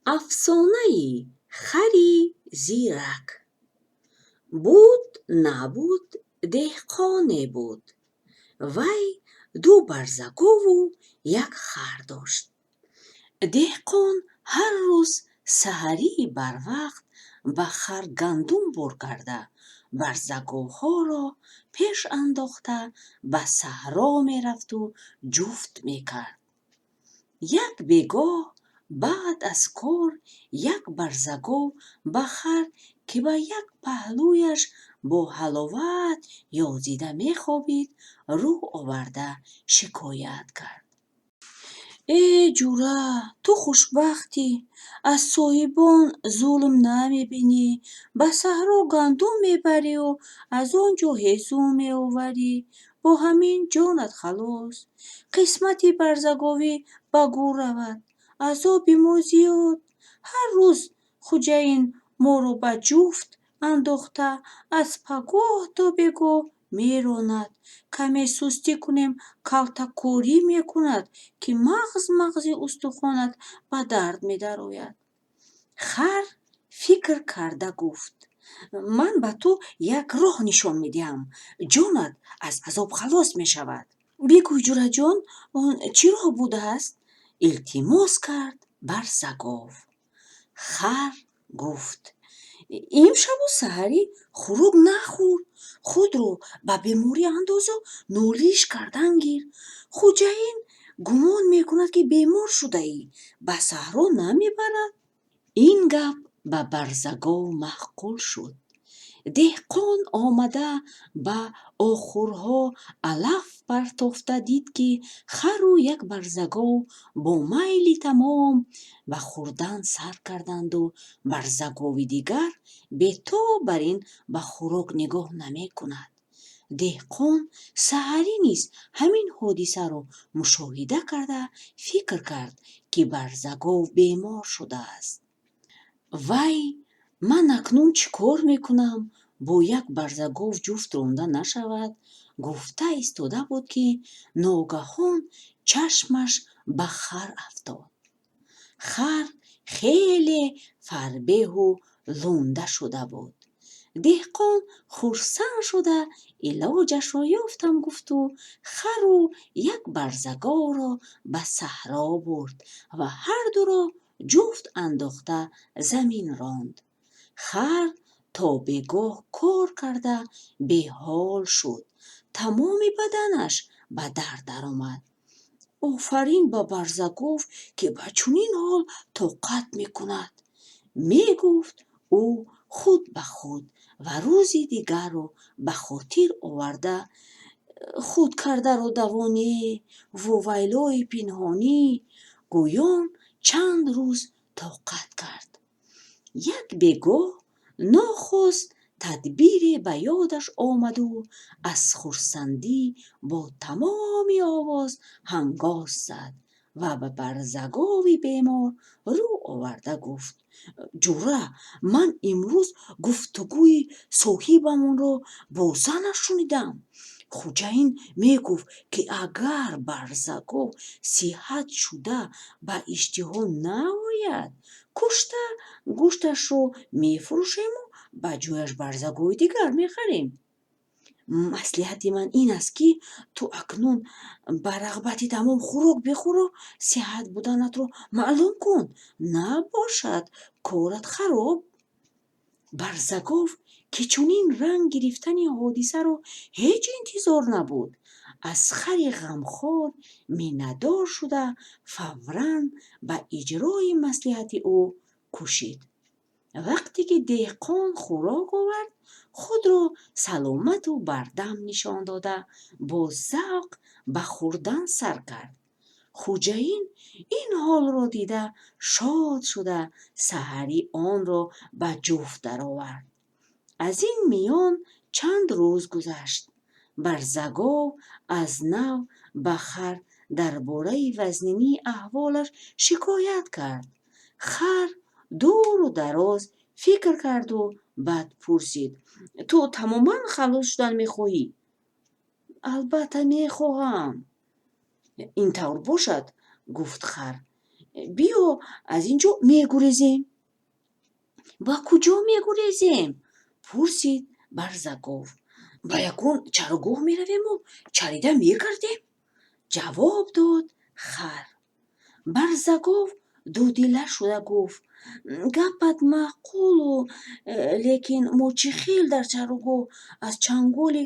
Афсонаи хари зирак. Буд, набуд, деҳқоне буд. Вай ду барзагову як хар дошт. Деҳқон ҳар рӯз саҳарии барвақт ба хар гандум бор карда, барзаговҳоро пеш андохта ба саҳро мерафту ҷуфт мекард. Як бегоҳ баъд аз кор як барзагов ба хар, ки ба як паҳлӯяш бо ҳаловат ёзида мехобид, рӯ оварда шикоят кард: «Э, ҷура, ту хушбахтӣ, аз соҳибон зулм намебинӣ, ба саҳро гандум мебарию аз он ҷо ҳезум меоварӣ, бо ҳамин ҷонат халос. Қисмати барзаговӣ ба гӯр равад, азоби мо зиёд. Ҳар рӯз хӯҷаин моро ба ҷуфт андохта, аз пагоҳ то бегоҳ меронад. Каме сустӣ кунем, калтакорӣ мекунад, ки мағз-мағзи устухонат ба дард медарояд». Хар фикр карда гуфт: «Ман ба ту як роҳ нишон медиҳам, ҷонат аз азоб халос мешавад». «Бигӯй, ҷураҷон, он чӣ роҳ будааст?» — илтимос кард барзагов. Хар гуфт: «Имшабу саҳарӣ хӯрок нахӯр, худро ба беморӣ андозу нолиш кардан гир. Хӯҷаин гумон мекунад, ки бемор шудаӣ, ба саҳро намебарад». Ин гап ба барзагов маъқул шуд. Деҳқон омада, ба охурҳо алаф партофта дид, ки хару як барзагов бо майли тамом ба хӯрдан сар карданду барзагови дигар бетоб бар ин ба хӯрок нигоҳ намекунад. Деҳқон саҳарӣ низ ҳамин ҳодисаро мушоҳида карда, фикр кард, ки барзагов бемор шудааст. Вай, ман акнун чӣ кор мекунам, бо як барзагов ҷуфт ронда нашавад, гуфта истода буд, ки ногаҳон чашмаш ба хар афтод. Хар хеле фарбеҳу лунда шуда буд. Деҳқон хурсанд шуда, илоҷашро ёфтам гуфту хару як барзаговро ба саҳро бурд ва ҳардуро ҷуфт андохта замин ронд. Хар то бегоҳ кор карда беҳол шуд, тамоми баданаш ба дард даромад. «Офарин ба барзагов, ки ба чунин ҳол тоқат мекунад», мегуфт ӯ худ ба худ ва рӯзи дигарро ба хотир оварда, худ кардаро давонӣ, вувайлои пинҳонӣ гӯён чанд рӯз тоқат кард. Як бегоҳ нохост тадбире ба ёдаш омаду аз хурсандӣ бо тамоми овоз ҳангоз зад ва ба барзагови бемор рӯ оварда гуфт: «Ҷура, ман имрӯз гуфтугӯи соҳибамонро бо занаш шунидам. Хӯҷаин мегуфт, ки агар барзагов сиҳат шуда ба иштиҳо наояд, кушта, гӯшташро мефурӯшему ба ҷояш барзагови дигар мехарем. Маслиҳати ман ин аст, ки ту акнун ба рағбати тамом хӯрок бихӯру сиҳат буданатро маълум кун, набошад, корат хароб». Барзагов, ки чунин ранг гирифтани ҳодисаро ҳеҷ интизор набуд, аз хари ғамхор миннатдор шуда, фавран ба иҷрои маслиҳати ӯ кӯшид. Вақте ки деҳқон хӯрок овард, худро саломату бардам нишон дода, бо завқ ба хӯрдан сар кард. Хӯҷаин ин ҳолро дида шод шуда, саҳарӣ онро ба ҷуфт даровард. Аз ин миён чанд рӯз гузашт. Барзагов аз нав ба хар дар бораи вазнинии аҳволаш шикоят кард. Хар дуру дароз фикр карду баъд пурсид: «Ту тамоман халос шудан мехоҳӣ?» «Албатта, мехоҳам». «Ин тавр бошад, — гуфт хар, — Биё, аз ин ҷо мегурезем. Ба куҷо мегурезем? Пурсид барзагов. Ба ягон чарогоҳ меравему чарида мегардем, ҷавоб дод хар. Барзагов дудила шуда гуфт: Гапат маъқулу, лекин мо чӣ хел дар чарогоҳ аз чанголи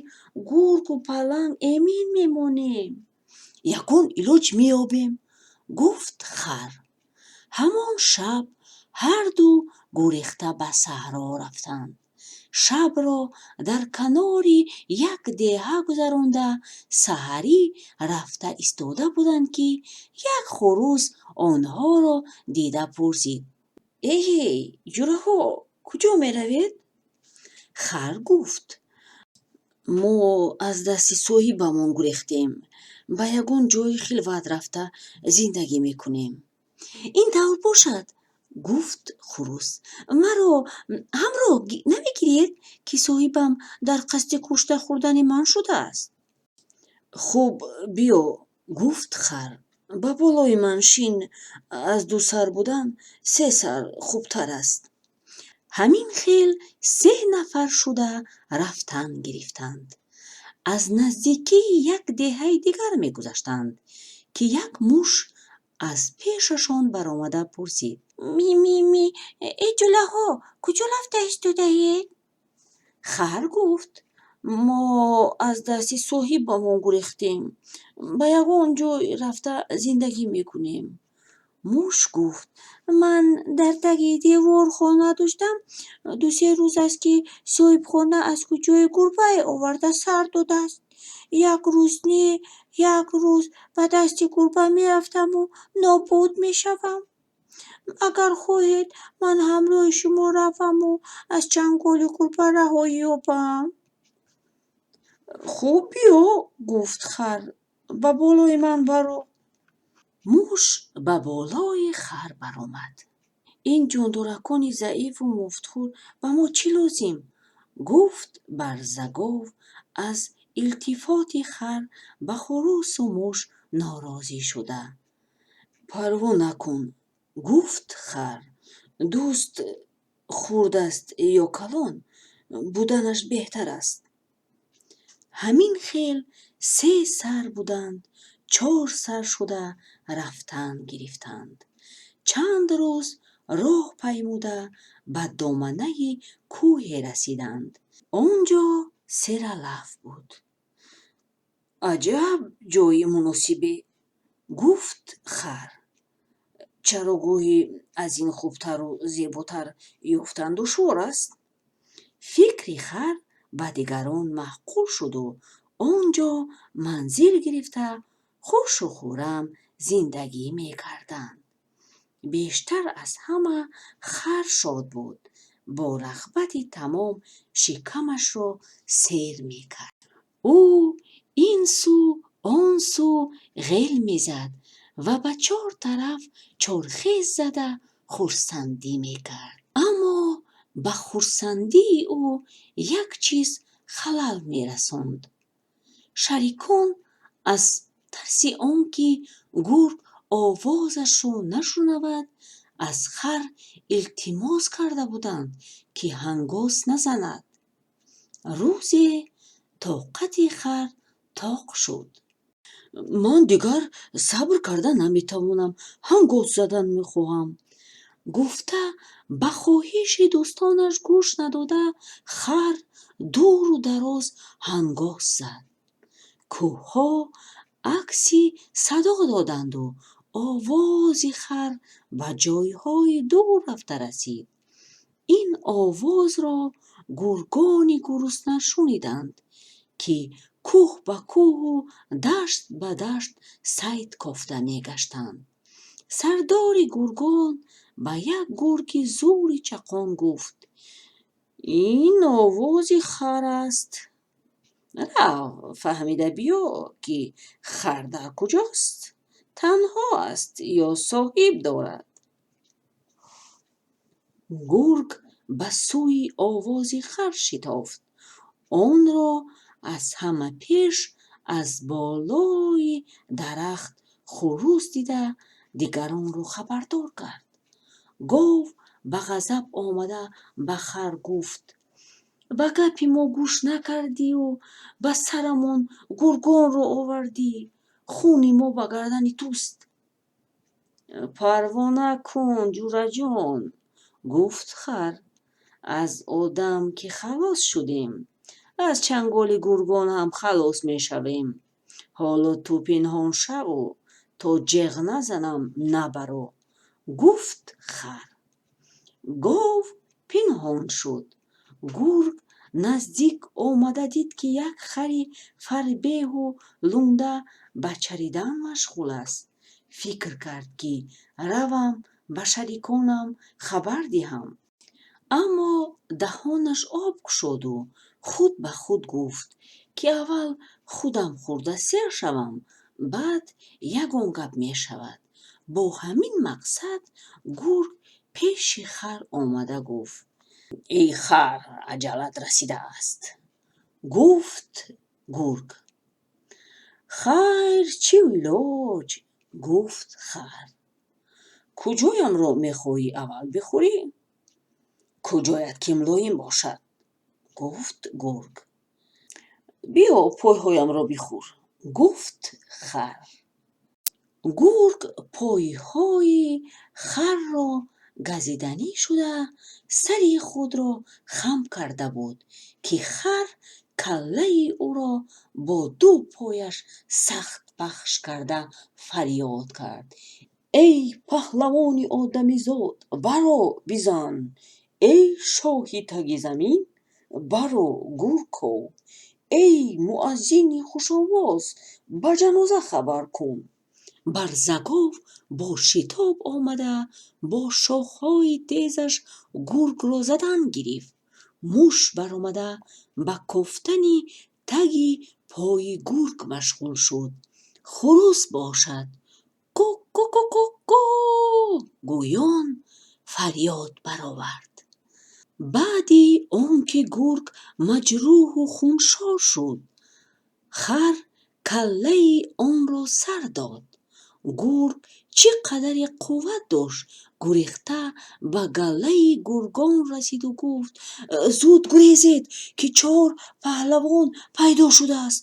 гургу паланг эмин мемонем? Ягон илоҷ меёбем, гуфт хар. Ҳамон шаб ҳарду гурехта ба саҳро рафтанд. Шабро дар канори як деҳа гузаронда, саҳарӣ рафта истода буданд, ки як хурус онҳоро дида пурсид: Эҳей, ҷураҳо, куҷо меравед? Хар гуфт: Мо аз дасти соҳибамон гурехтем, ба ягон ҷойи хилват рафта зиндагӣ мекунем. Ин тавр бошад, гуфт хурус, маро ҳамроҳ намегиред, ки соҳибам дар қасди кушта хӯрдани ман шудааст? Хуб, биё, гуфт хар, ба болои ман шин, аз ду сар будан се сар хубтар аст. Ҳамин хел се нафар шуда рафтан гирифтанд. Аз наздикии як деҳаи дигар мегузаштанд, ки як муш аз пешашон баромада пурсид: Ми, ми, ми, эй ҷулаҳо, куҷо рафта истодаед? Хар гуфт: Мо аз дасти соҳибамон гурехтем, ба ягон ҷой рафта зиндагӣ мекунем. Муш гуфт: Ман дар таги девор хона доштам. Ду-се рӯз аст, ки соҳибхона аз куҷое гурбае оварда сар додааст. Як рӯз не, як рӯз ба дасти гурба меафтаму нобуд мешавам. Агар хоҳед, ман ҳамроҳи шумо раваму аз чанголи гурба раҳоӣ ёбам. Хуб, биё, гуфт хар, ба болои ман баро. Муш ба болои хар баромад. Ин ҷондоракони заифу муфтхӯр ба мо чӣ лозим? Гуфт барзагов, аз илтифоти хар ба хурусу муш норозӣ шуда. Парво накун, гуфт хар, дӯст хурд аст ё калон, буданаш беҳтар аст. Ҳамин хел се сар буданд, чор сар шуда рафтан гирифтанд. Чанд рӯз роҳ паймуда, ба доманаи кӯҳе расиданд. Он ҷо сералаф буд. Аҷаб ҷойи муносибе, гуфт хар. Чарогоҳи аз ин хубтару зеботар ёфтан душвор аст. Фикри хар ба дигарон маъқул шуду он ҷо манзил гирифта, хушу хуррам зиндагӣ мекарданд. Бештар аз ҳама хар шод буд. Бо рағбати тамом шикамашро сер мекард. Ӯ ин су, он су ғел мезад ва ба чор тараф чорхез зада хурсандӣ мекард. Аммо ба хурсандии ӯ як чиз халал мерасонд. Шарикон аз тарси он ки гург овозашро нашунавад, аз хар илтимос карда буданд, ки ҳангос назанад. Рӯзе тоқати хар тоқ шуд. Ман дигар сабр карда наметавонам, ҳангос задан мехоҳам, гуфта, ба хоҳиши дӯстонаш гӯш надода, хар дуру дароз ҳангос зад. Кӯҳҳо акси садо доданду овози хар ба ҷойҳои дур рафта расид. Ин овозро гургони гурусна шуниданд, ки кӯҳ ба кӯҳу дашт ба дашт сайд кофта мегаштанд. Сардори гургон ба як гурги зури чақон гуфт: Ин овози хар аст. Рав, фаҳмида биё, ки хар дар куҷост, танҳо аст ё соҳиб дорад. Гург ба сӯи овози хар шитофт. Онро аз ҳама пеш аз болои дарахт хурус дида, Дигаронро хабардор кард. Гов ба ғазаб омада ба хар гуфт: «Ба гапи мо гӯш накардию ба сарамон гургонро овардӣ. Хуни мо ба гардани туст». «Парво накун, ҷураҷон», гуфт хар, «аз одам ки халос шудем, аз чанголи гургон ҳам халос мешавем. Ҳоло ту пинҳон шаву то ҷеғ назанам набаро», гуфт хар. Гов пинҳон шуд. Гург наздик омада дид, ки як хари фарбеҳу лунда ба чаридан машғул аст. Фикр кард, ки равам ба шариконам хабар диҳам. Аммо даҳонаш об кушоду худ ба худ гуфт, ки аввал худам хӯрда сер шавам, баъд ягон гап мешавад. Бо ҳамин мақсад гург пеши хар омада гуфт: «Эй хар, аҷалат расидааст», гуфт гург. «Хайр, чӣ илоҷ?» гуфт хар. «Куҷоямро мехоҳӣ аввал бихӯрӣ?» «Куҷоят ки мулоим бошад», гуфт гург. «Биё, пойҳоямро бихӯр», гуфт хар. Гург пойҳои харро газиданӣ шуда, сари худро хам карда буд, ки хар каллаи ӯро бо ду пояш сахт пахш карда фарёд кард: «Эй паҳлавони одамизод, баро бизан! Эй шоҳи таги замин, баро гур ков! Эй муаззини хушовоз, ба ҷаноза хабар кун!» Барзагов бо шитоб омада, бо шохҳои тезаш гургро задан гирифт. Муш баромада ба кофтани таги пои гург машғул шуд. Хурӯс бошад, «Ку-ку-ку-ку-ку» гӯён фарёд баровард. Баъди он ки гург маҷрӯҳу хуншор шуд, хар каллаи онро сар дод. Гург чӣ қадаре қувват дошт, гурехта ба галлаи гургон расиду гуфт: «Зуд гурезед, ки чор паҳлавон пайдо шудааст.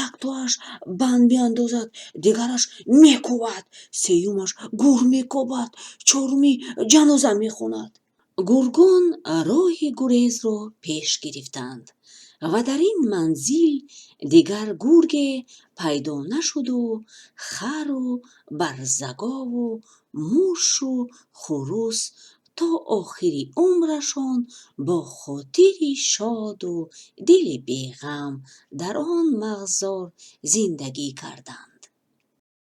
Яктоаш банд меандозад, дигараш мекӯбад, сеюмаш гур мекобад, чорумӣ ҷаноза мехонад». Гургон роҳи гурезро пеш гирифтанд ва дар ин манзил дигар гурге пайдо нашуду хару барзагову мушу хурӯс то охири умрашон бо хотири шоду дили беғам дар он мағзор зиндагӣ карданд.